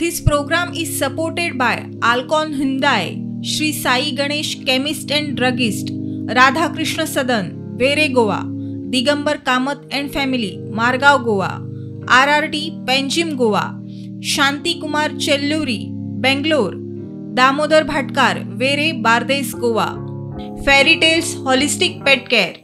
This program is supported by Alcon Hyundai, Shri Sai Ganesh Chemist and Druggist, Radhakrishna Sadan, Vere Goa, Digambar Kamat and Family, Margao Goa, RRT Panjim Goa, Shanti Kumar Chelluri, Bangalore, Damodar Bhatkar, Vere Bardez Goa, Fairy Tales Holistic Pet Care.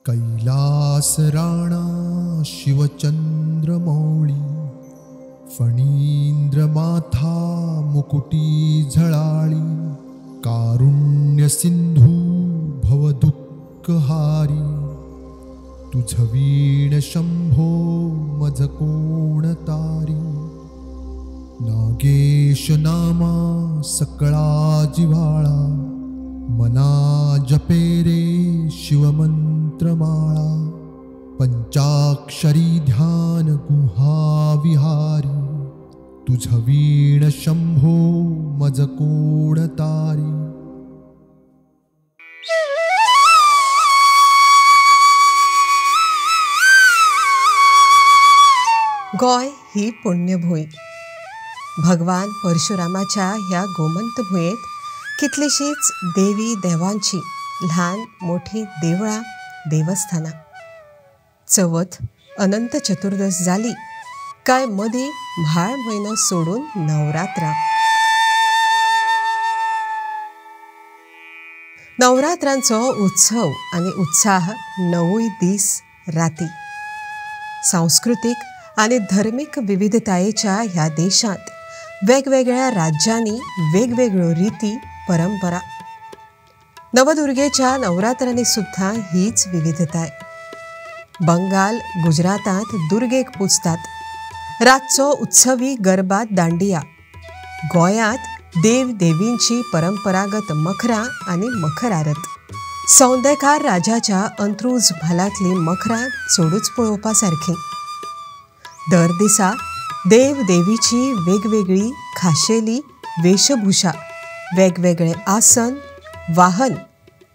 Kailas Rana Shivchandramouli Phanindra Matha Mukurthi झळाळी कारुण्य सिंधू भवदुःखहारी तुझ वीण शंभो मज कोण तारी नागेश नामा सकळा जिव्हाळा मना जपे रे शिवमंत्रमाळा पंचाक्षरी ध्यान गुहा विहारी तुझ वीण शंभो मज कोण तारी। गोंय ही पुण्यभूंय। भगवान परशुरामाच्या ह्या गोमंत भुंयेंत कितलीशींच देवी देवांची ल्हान मोठी देवळां देवस्थानां। चवथ अनंत चतुर्दश जाली काय मदीं म्हाळ म्हयनो सोडून नवरात्रां। नवरात्रांचो उत्सव आनी उत्साह णवूय दीस राती। सांस्कृतीक आनी धर्मीक विविधतायेच्या ह्या देशांत वेगवेगळ्या राज्यांनी वेगवेगळ्यो रिती परंपरा। नवदुर्गेच्या नवरात्रांनी सुद्दां हीच विविधताय। बंगाल गुजरातांत दुर्गेक पुजतात, रातचो उत्सवी गरबा दांडिया। गोंयांत देव देवींची परंपरागत मखरां आनी मखर आरत। सौंदेकार राजाच्या अंत्रूज म्हालांतलीं मखरां चडूच पळोवपा सारखीं। दर दिसा देव देवीची वेगवेगळी खाशेली वेशभूषा, वेगवेगळे आसन वाहन,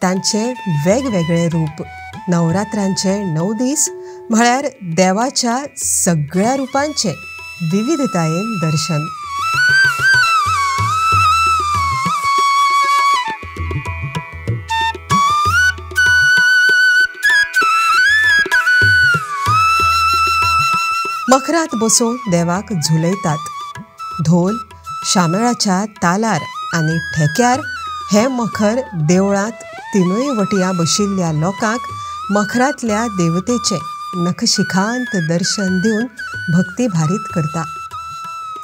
तांचे वेगवेगळे रूप। नवरात्रांचे 9 दीस म्हळ्यार देवाच्या सगळ्या रुपांचे विविधतायेन दर्शन। मखरांत बसोवन देवाक झुलयतात। धोल शामेळाच्या तालार आनी ठेक्यार हें मखर देवळांत तिनूय वटयां बशिल्ल्या लोकांक मखरांतल्या देवतेचें नखशिखांत दर्शन दिवन भक्ती भारीत करता।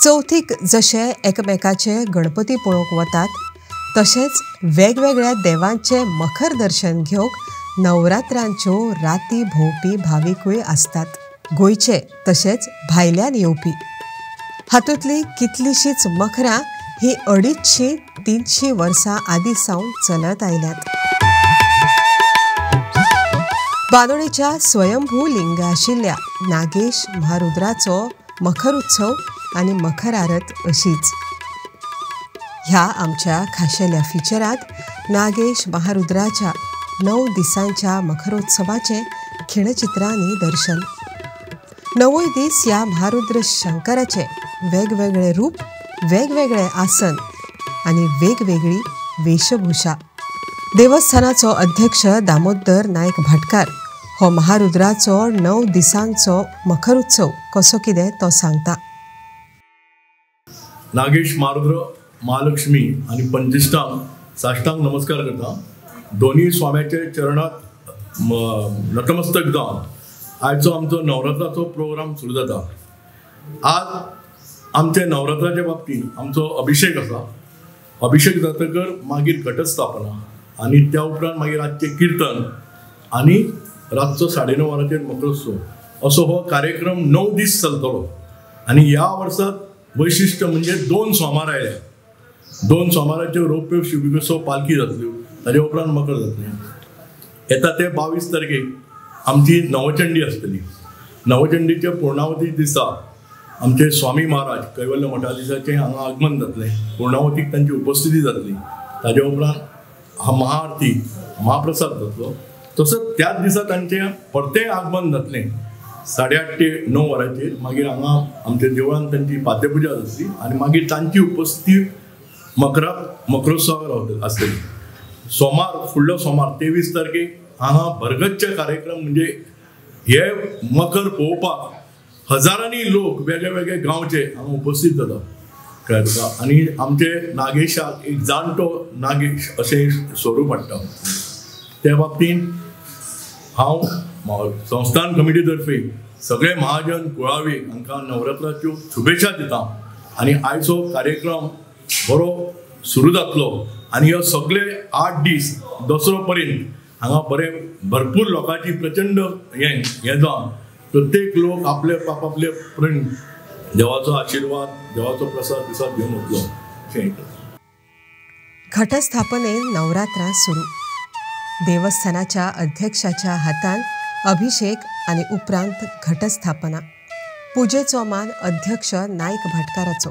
चवथीक जशे एकमेकाचे गणपती पळोवंक वतात तशेंच वेगवेगळ्या देवांचें मखर दर्शन घेवंक नवरात्रांच्यो राती भोंवपी भाविकूय आसतात, गोंयचे तशेंच भायल्यान येवपी। हातूंतलीं कितलींशींच मखरां ही 250-300 वर्सां आदीं सावन चलत आयल्यात। बांदोडेच्या स्वयंभू लिंग आशिल्ल्या नागेश महारुद्राचो मखर उत्सव आनी मखर आरत अशीच। ह्या आमच्या खाशेल्या फिचरांत नागेश महारुद्राच्या 9 दिसांच्या मखरोत्सवाचें खिणचित्रांनी दर्शन। 9 दीस ह्या महारुद्र शंकराचे वेगवेगळे रूप, वेगवेगळे आसन आनी वेगवेगळी वेशभूषा। देवस्थानाचो अध्यक्ष दामोदर नायक भाटकार हो महारुद्राचो 9 दिसांचो मखर उत्सव कसो कितें तो सांगता। नागेश महारुद्र महालक्ष्मी आनी पंचिष्टांग साष्टांग नमस्कार करता। दोन्ही स्वाम्याचे चरणात नतमस्तक जावन आयचो आमचो नवरात्राचो प्रोग्राम सुरू जाता। आज आमचे नवरात्राच्या बाबतींत आमचो अभिषेक आसा। अभिषेक जातकर मागीर घटस्थापना आनी त्या उपरांत मागीर आजचें किर्तन आनी रातचो 9:30 वरांचेर मकरोत्सव असो हो कार्यक्रम 9 दीस चलतलो. आनी ह्या वर्साक वैशिश्ट म्हणजे 2 सोमार आयले, 2 सोमाराच्यो रौप्य शिवोत्सव पालखी जातल्यो, ताजे उपरांत मकर जातलें. येता ते 22 तारखेक आमची नवचंडी आसतली. नवचंडीच्या पूर्णावती दिसा आमचे स्वामी महाराज कैवल्य मठाधीशाचें हांगा आगमन जातलें, पूर्णावतीक तांची उपस्थिती जातली. ताजे उपरांत महाआरती महाप्रसाद जातलो. तसोच त्याच दिसा तांचें परतें आगमन जातलें 8:30 ते 9 वरांचेर. मागीर हांगा आमच्या देवळान तांची पाद्यपुजा जातली आनी मागीर तांची उपस्थिती मकरोत्सवाक रावतली आसतली. सोमार फुडलो सोमार 23 तारखेक हांगा भरगच्च कार्यक्रम म्हणजे हे मकर पळोवपाक हजारांनी लोक वेगळे वेगळे गांवचे हांगा उपस्थित जातात, कळ्ळें तुका. आनी आमचे नागेशाक एक जाणटो नागेश अशें स्वरूप हाडटा. त्या बाबतीन हांव संस्थान कमिटी तर्फे सगळे महाजन कुळावी हांकां नवरात्राच्यो शुभेच्छा दिता आनी आयचो कार्यक्रम बरो सुरू जातलो आनी हे सगळे 8 दीस दसरो पर्यंत हांगा बरे भरपूर लोकांची प्रचंड हें जावन प्रत्येक लोक आपले आपापले प्रण देवाचो आशिर्वाद देवाचो प्रसाद दिसात घेवन वतलो. घटस्थापनेन नवरात्रां सुरू. देवस्थानाच्या अध्यक्षाच्या हातान अभिषेक आनी उपरांत घटस्थापना. पुजेचो मान अध्यक्ष नायक भाटकाराचो.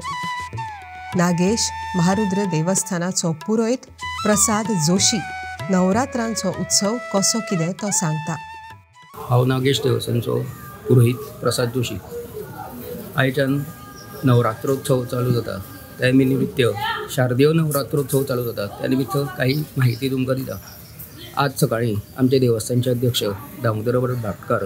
नागेश महारुद्र देवस्थानाचो पुरोयत प्रसाद जोशी नवरात्रांचो उत्सव कसो कितें तो सांगता. हांव नागेश देवस्थानचो पुरोहीत प्रसाद जोशी. आयच्यान नवरात्रोत्सव चालू जाता त्या निमित्त शारदीय नवरात्रोत्सव चालू जाता त्या निमित्त काही माहिती तुमकां दिता. आज सकाळीं आमचे देवस्थानचे अध्यक्ष दामोदर भाटकार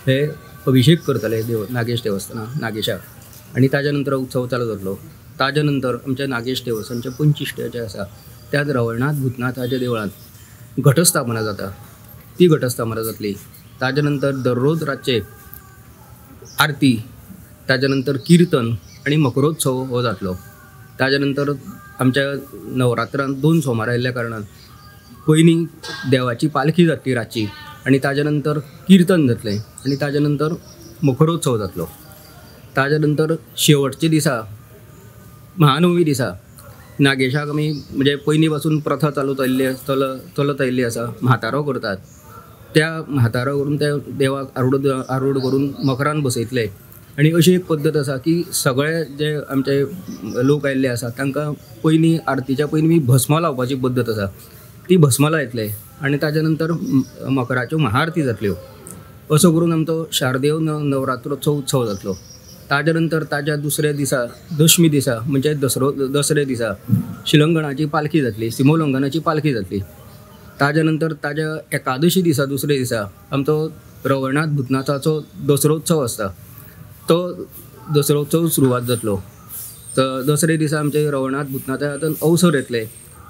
हे अभिषेक करतले नागेश देवस्थानाक नागेशाक आनी ताज्या नंतर उत्सव चालू जातलो. ताज्या नंतर आमच्या नागेश देवस्थानचे पंचिश्ट जे आसा त्याच रवळनाथ भूतनाथाच्या देवळांत घटस्थापना जाता, ती घटस्थापना जातली. ताज्या नंतर दररोज रातचे आरती, ताज्या नंतर किर्तन आनी मकरोत्सव हो जातलो. ताज्या नंतर आमच्या नवरात्रांत 2 सोमार आयिल्ल्या कारणान पयलीं देवाची पालखी जातली रातची आनी ताज्या नंतर किर्तन जातलें आनी ताज्या नंतर मकरोत्सव जातलो. ताज्या नंतर शेवटच्या दिसा महानवमी दिसा नागेशाक आमी म्हणजे पयलीं पासून प्रथा चालूत आयिल्ली चलत आयिल्ली आसा, म्हातारो करतात. त्या म्हातारो करून त्या देवाक आरूढ करून मकरान बसयतले आनी अशी एक पद्दत आसा की सगळे जे आमचे लोक आयिल्ले आसा तांकां पयलीं आरतीच्या पयलीं भस्म लावपाची पद्दत आसा, ती भस्म लायतले आनी ताज्या नंतर मकराच्यो महाआरती जातल्यो. असो करून आमचो शारदीय नवरात्रोत्सव उत्सव जातलो. ताज्या नंतर ताज्या दुसऱ्या दिसा दशमी दिसा म्हणजे दसरे दिसा शिलंगणाची पालखी जातली, सिमोलंगनाची पालखी जातली. ताज्या नंतर ताज्या एकादशी दिसा दुसऱ्या दिसा आमचो रवळनाथ भूतनाथाचो दसरोत्सव आसता, तो दसरोत्सव सुरवात जातलो. तर दसरे दिसा आमचे रवळनाथ भूतनाथा हातून अवसर येतले,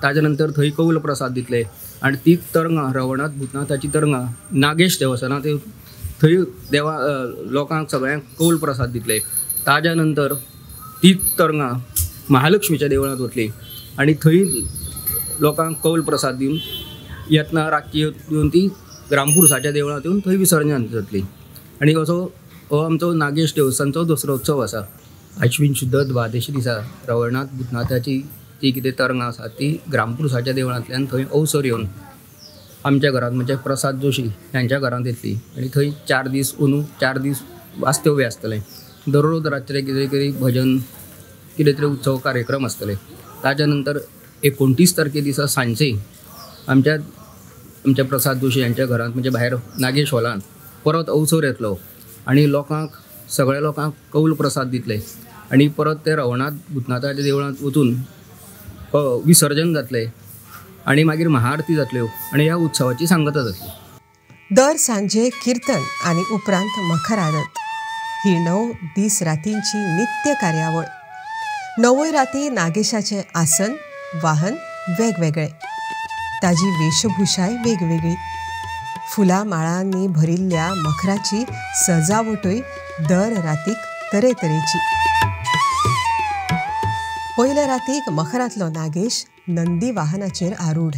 ताज्या नंतर थंय कौल प्रसाद दितले आनी ती तरंगां रवळनाथ भूतनाथाची तरंगां नागेश देवस्थानांत थंय देवा लोकांक सगळ्यांक कौल प्रसाद दितले. ताज्या नंतर ती तरंगां महालक्ष्मीच्या देवळांत वतली आनी थंय लोकांक कौल प्रसाद दिवन येतना रातची येवन ती ग्रामपुरसाच्या देवळांत येवन थंय विसर्जन जातली. आनी असो हो आमचो नागेश देवस्थानचो दसरोत्सव आसा. आश्विन शुद्ध द्वादशी दिसा रवळनाथ भूतनाथाची ती कितें तरंगां आसा ती ग्रामपुरसाच्या देवळांतल्यान थंय अवसर येवन आमच्या घरांत म्हणजे प्रसाद जोशी ह्यांच्या घरांत येतली आनी थंय 4 दीस अंदू 4 दीस वास्तव्य आसतलें. दररोज रातचें कितें तरी भजन कितें तरी उत्सव कार्यक्रम आसतले. ताज्या नंतर 29 तारखे दिसा सांजचे आमच्या आमच्या प्रसाद जोशी यांच्या घरांत म्हणजे भायर नागेश हॉलांत परत अवसर येतलो आनी लोकांक सगळ्या लोकांक कौल प्रसाद दितले आनी परत ते रवळनाथ भूतनाथाच्या देवळांत वचून विसर्जन जातलें आनी मागीर महाआरती जातल्यो आनी ह्या उत्सवाची सांगता जातली. दर सांजे कीर्तन आनी उपरांत मखर आरत ही 9 दीस रातींची नित्य कार्यावळ. 9 राती नागेशाचें आसन वाहन वेगवेगळे, ताजी वेशभूषाय वेगवेगळी, फुलां माळांनी भरिल्ल्या मखराची सजावटूय दर रातीक तरेतरेची. पयल्या रातीक मखरांतलो नागेश नंदी वाहनाचेर आरूढ.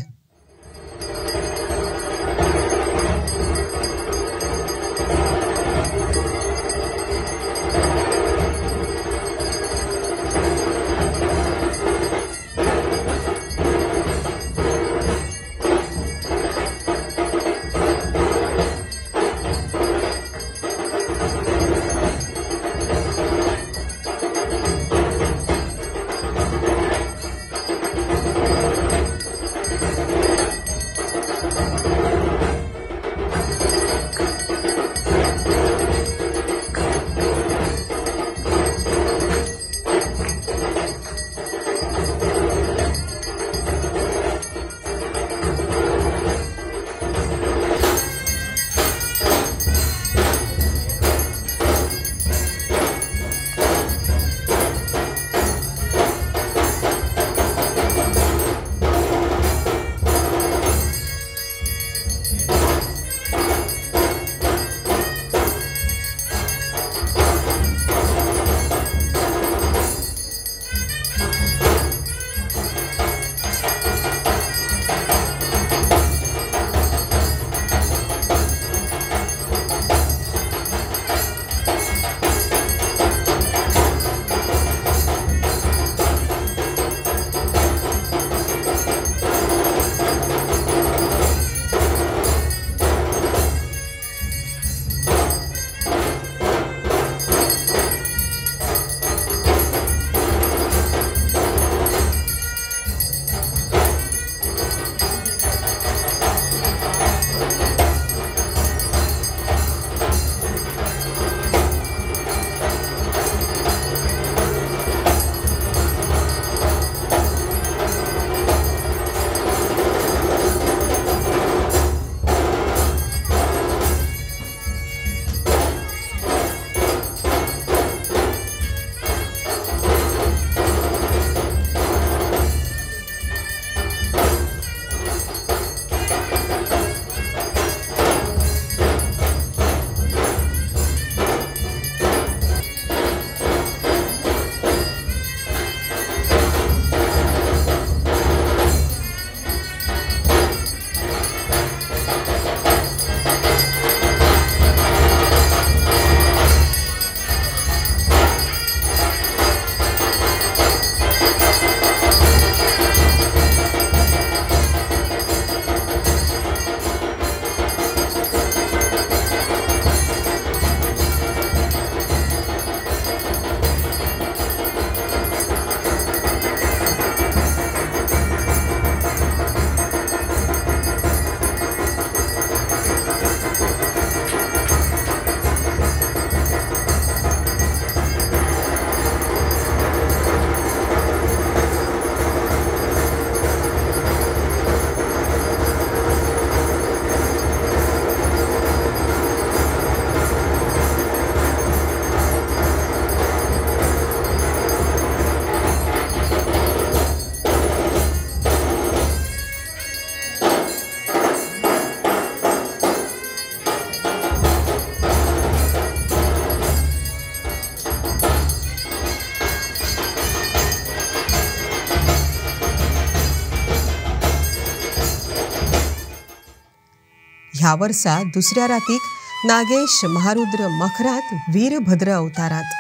ह्या वर्सा दुसऱ्या रातीक नागेश महारुद्र मखरांत वीरभद्र अवतारांत.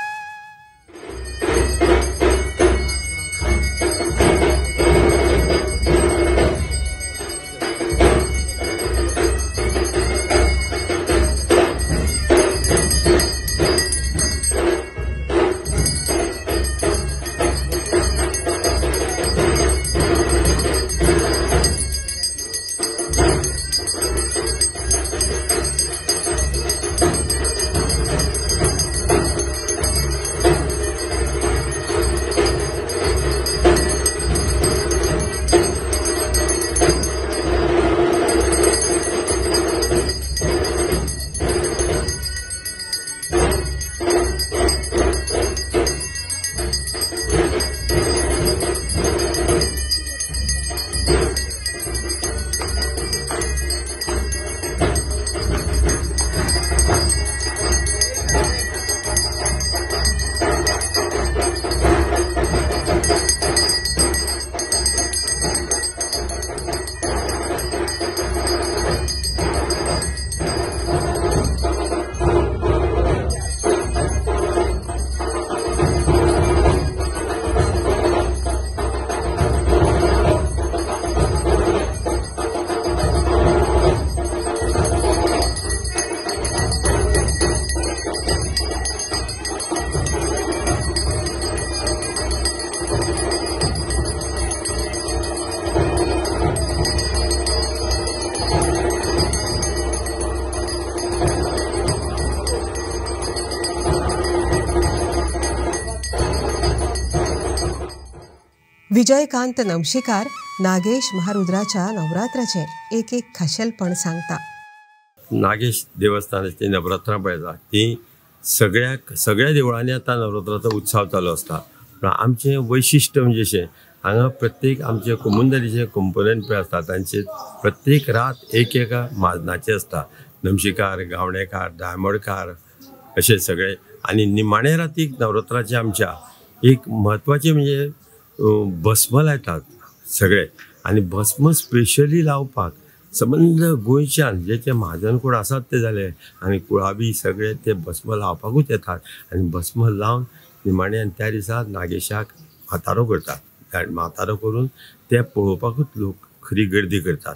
विजयकांत नमशीकार नागेश महारुद्राच्या नवरात्राचे एक एक खाशेलपण सांगता. नागेश देवस्थानाचे नवरात्रां पळयता ती सगळ्या देवळांनी आतां नवरात्राचो उत्सव चालू आसता. पूण आमचें वैशिश्ट म्हणजे अशें हांगा प्रत्येक आमचे कोमुनिदादीचे कंपोनंट पळय आसता तांचे प्रत्येक रात एक एका म्हाजनाचे आसता. नमशीकार, गावणेकार, दायमडकार अशे सगळे. आनी निमाणे रातीक नवरात्राचे आमच्या एक म्हत्वाचें म्हणजे भस्म लायतात सगळे. आनी भस्म स्पेशली लावपाक सबंद गोंयच्यान जे ते म्हाजन कोण आसात ते जाले आनी कुळाबी सगळे ते भस्म लावपाकूच येतात. आनी भस्म लावन निमाणे आनी त्या दिसा नागेशाक म्हातारो करतात. म्हातारो करून ते पळोवपाकूच लोक खरी गर्दी करतात.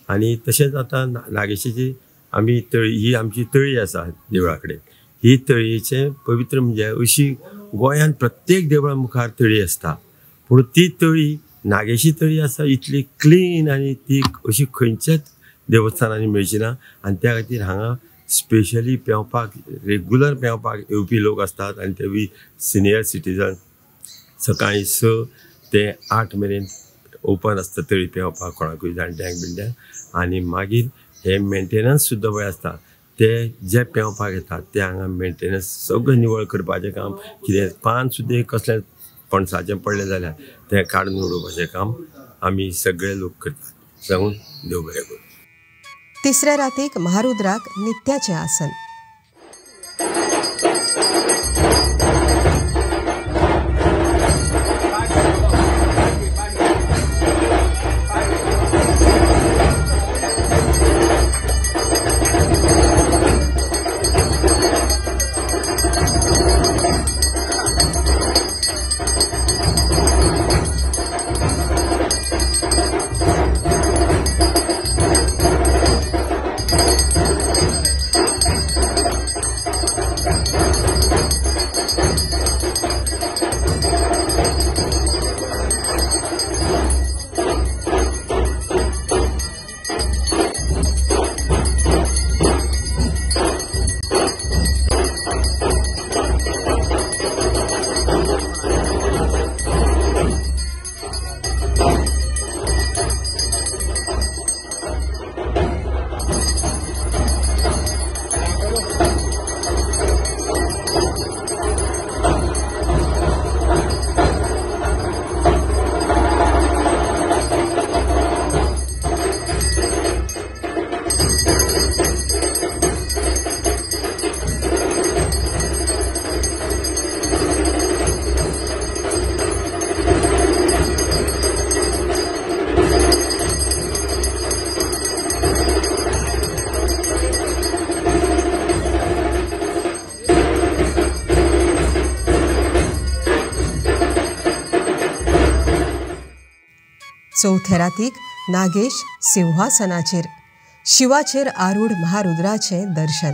आनी तशेंच आतां नागेशाची आमी तळी, ही आमची तळी आसा देवळा कडेन, ही तळयेचें पवित्र म्हणजे अशी गोंयांत प्रत्येक देवळा मुखार तळी आसता, पूण ती तळी नागेशी तळी आसा इतली क्लीन आनी ती अशी खंयच्याच देवस्थानांनी मेळची ना. आनी त्या खातीर हांगा स्पेशली पेंवपाक, रेगुलर पेंवपाक येवपी लोक आसतात. आनी ते सिनियर सिटीजन सकाळीं 6 ते 8 मेरेन ओपन आसता तळी पेंवपाक कोणाकूय जाणट्यांक बिणट्यांक. आनी मागीर हे मेंटेनन्स सुद्दां पळय आसता, ते जे पेंवपाक येतात ते हांगा मेंटेनन्स सगळें निवळ करपाचें काम, कितें पान सुद्दां कसलें पणसाचें पडलें जाल्यार तें काडून उडोवपाचें काम आमी सगळे लोक करतात. सांगून देव बरें करूं. तिसऱ्या रातीक महारुद्राक नित्याचें आसन. चवथे रातीक नागेश सिंहासनाचेर, शिवाचेर आरूढ महारुद्राचें दर्शन.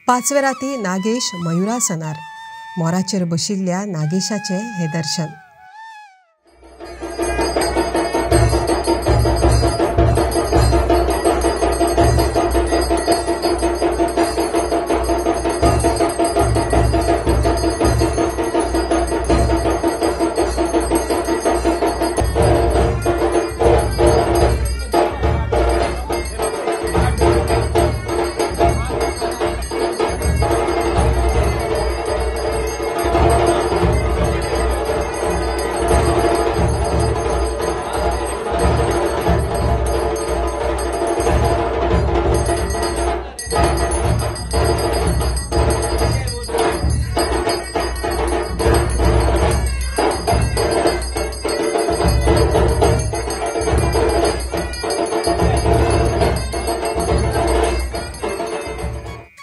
पांचवे राती नागेश मयुरासनार, मोराचेर बशिल्ल्या नागेशाचें हें दर्शन.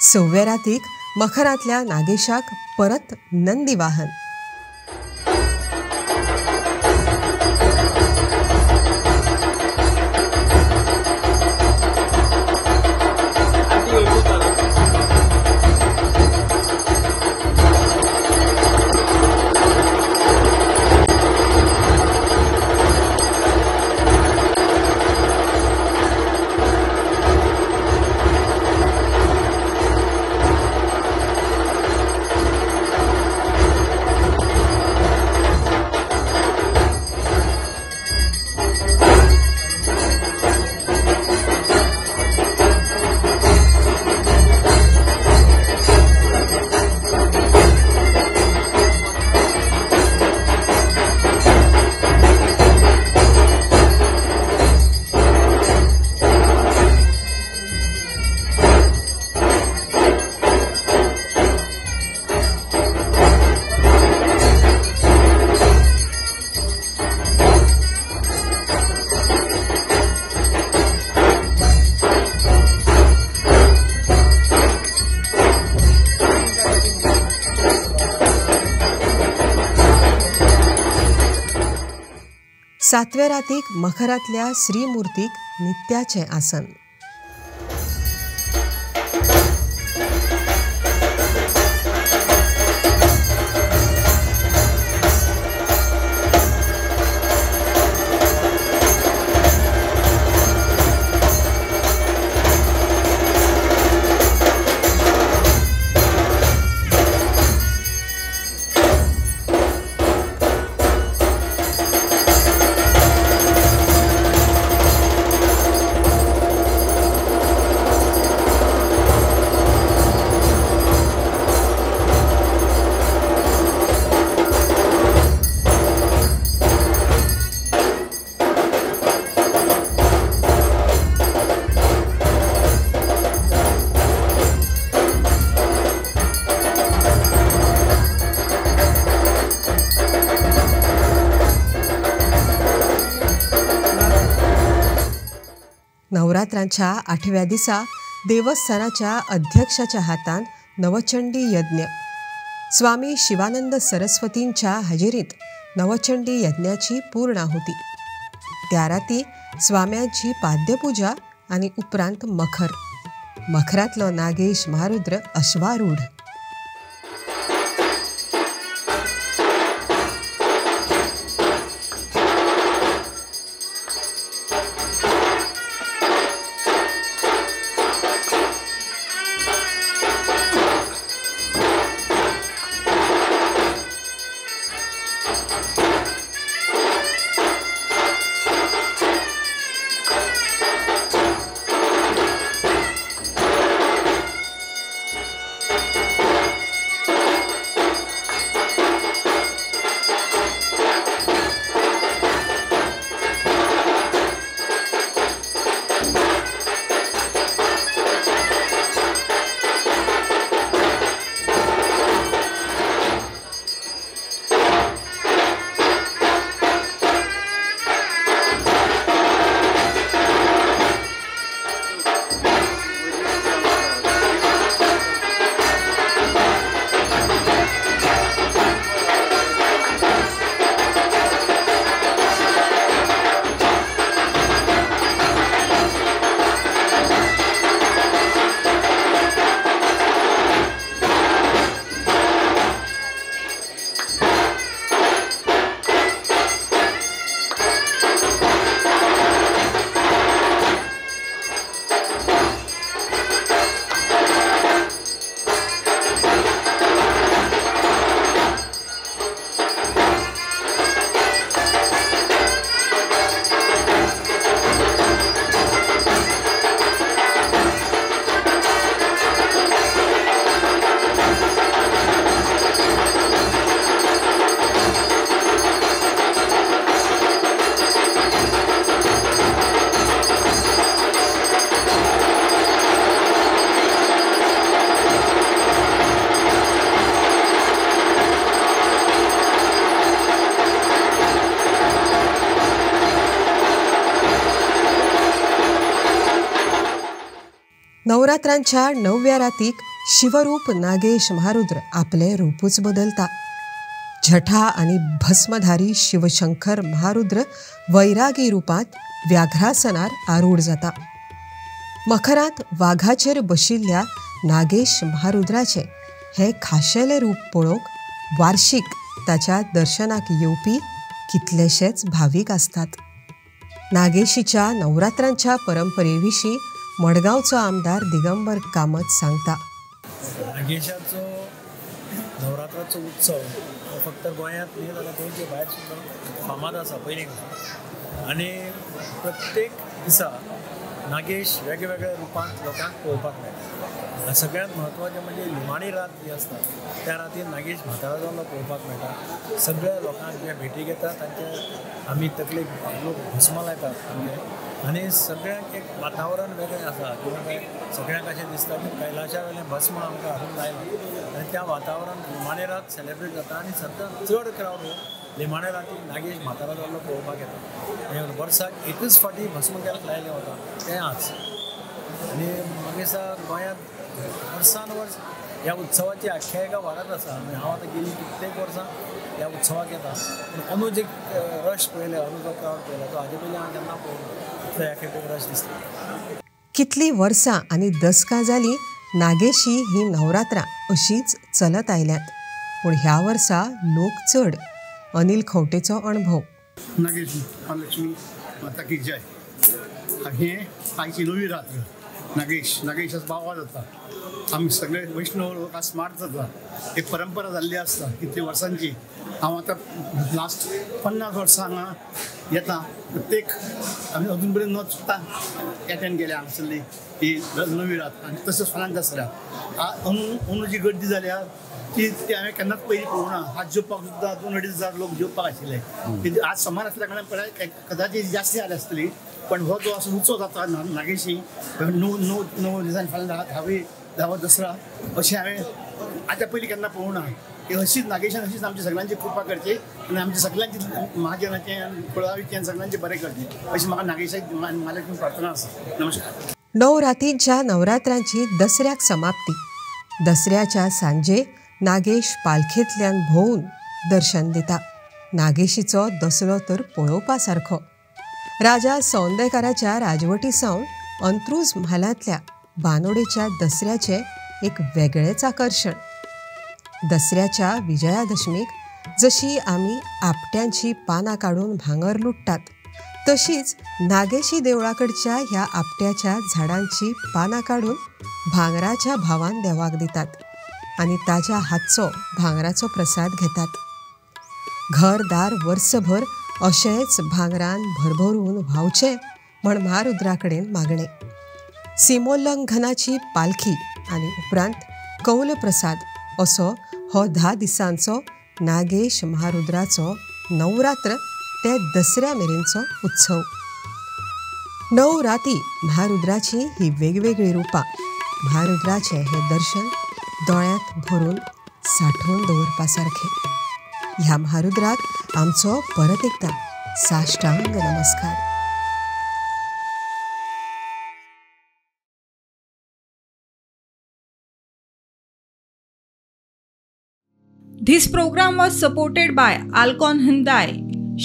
सव्वे रातीक मखरांतल्या नागेशाक परत नंदी वाहन. सातव्या रातीक मखरांतल्या श्रीमूर्तीक नित्याचें आसन. नवरात्रांच्या आठव्या दिसा देवस्थानाच्या अध्यक्षाच्या हातान नवचंडी यज्ञ. स्वामी शिवानंद सरस्वतींच्या हजेरीत नवचंडी यज्ञाची पूर्णाहुती. त्या राती स्वाम्यांची पाद्यपूजा आणि उपरांत मखर. मखरांतलो नागेश महारुद्र अश्वारूढ. नवरात्रांच्या 9व्या रातीक शिवरूप नागेश महारुद्र आपले रूपूच बदलता. जठा आनी भस्मधारी शिवशंकर महारुद्र वैरागी रूपांत व्याघ्रासनार आरूढ जाता. मखरांत वाघाचेर बशिल्ल्या नागेश महारुद्राचें हें खाशेलें रूप पळोवंक वार्षिक ताच्या दर्शनाक येवपी कितलेशेच भावीक आसतात. नागेशीच्या नवरात्रांच्या परंपरेविशीं मडगांवचो आमदार दिगंबर कामत सांगता. नागेशाचो नवरात्राचो उत्सव हो फक्त गोंयांत न्ही जाल्यार गोंयचे भायर सुद्दां फामाद आसा पयलीं पासून. आनी प्रत्येक दिसा नागेश वेगवेगळ्या रुपांत लोकांक पळोवपाक मेळटा. सगळ्यांत म्हत्वाचें म्हणजे निमाणी रात जी आसता त्या रातीन नागेश म्हातारो जाल्लो पळोवपाक मेळटा. सगळ्या लोकांक जे भेटी घेता तांचे आमी तकलेक लोक भस्म लायतात आमचे आनी सगळ्यांक एक वातावरण वेगळें आसा किंवा काय सगळ्यांक अशें दिसता की कैलाशा वयलें भस्म आमकां हाडून लायलां आनी त्या वातावरण निमाणे रात सेलेब्रेट जाता. आनी सद्दां चड क्रावड निमाणे राती नागेश म्हातारो जाल्लो पळोवपाक येता. आनी वर्साक एकच फावटी भस्म लायलें वता तें आज. आनी मागीर गोंयांत वर्सान वर्स ह्या उत्सवाची आख्यायिका वाडत आसा. आनी हांव आतां गेलीं कित्येक वर्सां ह्या उत्सवाक येता पूण अंदू जे रश पळयले, अंदू जो क्रावड पळयला तो हाजे पयलीं हांव केन्ना पळोवना इतलो ह्या खेपेक रश दिसता. कितलीं वर्सां आनी दसकां जालीं नागेशी ही नवरात्रां अशीच चलत आयल्यांत, पूण ह्या वर्सा लोक चड. अनिल खंवटेचो अणभव. नागेश महालक्ष्मी माता की जय. हे आयची नवी रात्र नागेश नागेशाचो बावा जाता. आमी सगळे वैष्णव लोक आज स्मार्ट जाता. एक परंपरा जाल्ली आसता कितली वर्सांची. हांव आतां लास्ट 50 वर्सां हांगा येता. प्रत्येक आमी अजून पर्यंत न चुकता एटेंड केल्या हांगासरली ही नवी रात. आनी तशेंच फाल्यां दसऱ्या अंदू जी गर्दी जाल्या ती ती हांवें केन्नाच पयलीं पळोवना. आज जेवपाक सुद्दां 2-2.5 हजार लोक जेवपाक आशिल्ले. आज सोमार आसल्या कारणान पळय कदाचित जास्ती जाले आसतली. पण हो जो असो उत्सव जाता नागेशी 9 9 9 दिसांनी फाल्यां धावो दसरा अशें हांवें आतां पयलीं केन्ना पळोवना. की अशीच नागेशान अशीच आमची सगळ्यांची कृपा करची आनी आमची सगळ्यांची महाजनाचें आनी कुळावीचें आनी सगळ्यांचें बरें करचें अशी म्हाका नागेशाक म्हालक्ष्मी प्रार्थना आसा. नमस्कार. 9 रातींच्या नवरात्रांची दसऱ्याक समाप्ती. दसऱ्याच्या सांजे नागेश पालखेंतल्यान भोंवून दर्शन दिता. नागेशीचो दसरो तर पळोवपा सारको. राजा सौंदेकाराच्या राजवटी सावन अंत्रुज म्हालांतल्या बानोडेच्या दसऱ्याचें एक वेगळेंच आकर्शण. दसऱ्याच्या विजयादशमीक जशी आमी आपट्यांची पानां काडून भांगर लुट्टात तशीच नागेशी देवळाकडच्या ह्या आपट्याच्या झाडांची पानां काडून भांगराच्या भावान देवाक दितात आनी ताज्या हातचो भांगराचो प्रसाद घेतात. घरदार वर्सभर अशेंच भांगरान भरभरून व्हांवचें म्हण महारुद्रा कडेन मागणें. सीमोल्लंघनाची पालखी आनी उपरांत कौलप्रसाद असो हो 10 दिसांचो नागेश महारुद्राचो नवरात्र ते दसऱ्या मेरेनचो उत्सव. 9 राती महारुद्राची ही वेगवेगळी रुपां. महारुद्राचें हें दर्शन दोळ्यांत भरून सांठोवन दवरपा सारखें. ह्या महारुद्राक आमचो परत एकदां साष्टांग नमस्कार. This program was supported by Alcon Hyundai,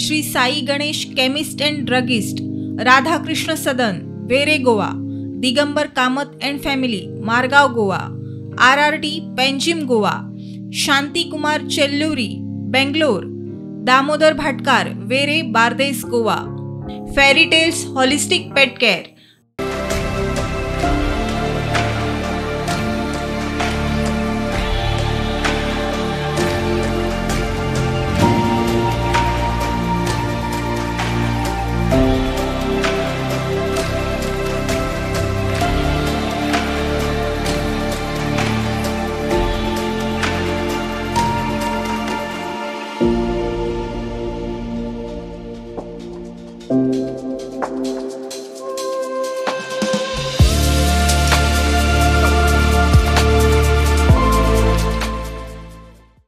Shri Sai Ganesh Chemist and Druggist, Radhakrishna Sadan, Vere Goa, Digambar Kamat and Family, Margao Goa, RRT Panjim Goa, Shanti Kumar Chelluri, Bangalore, Damodar Bhatkar, Vere Bardes Goa, Fairy Tales Holistic Pet Care.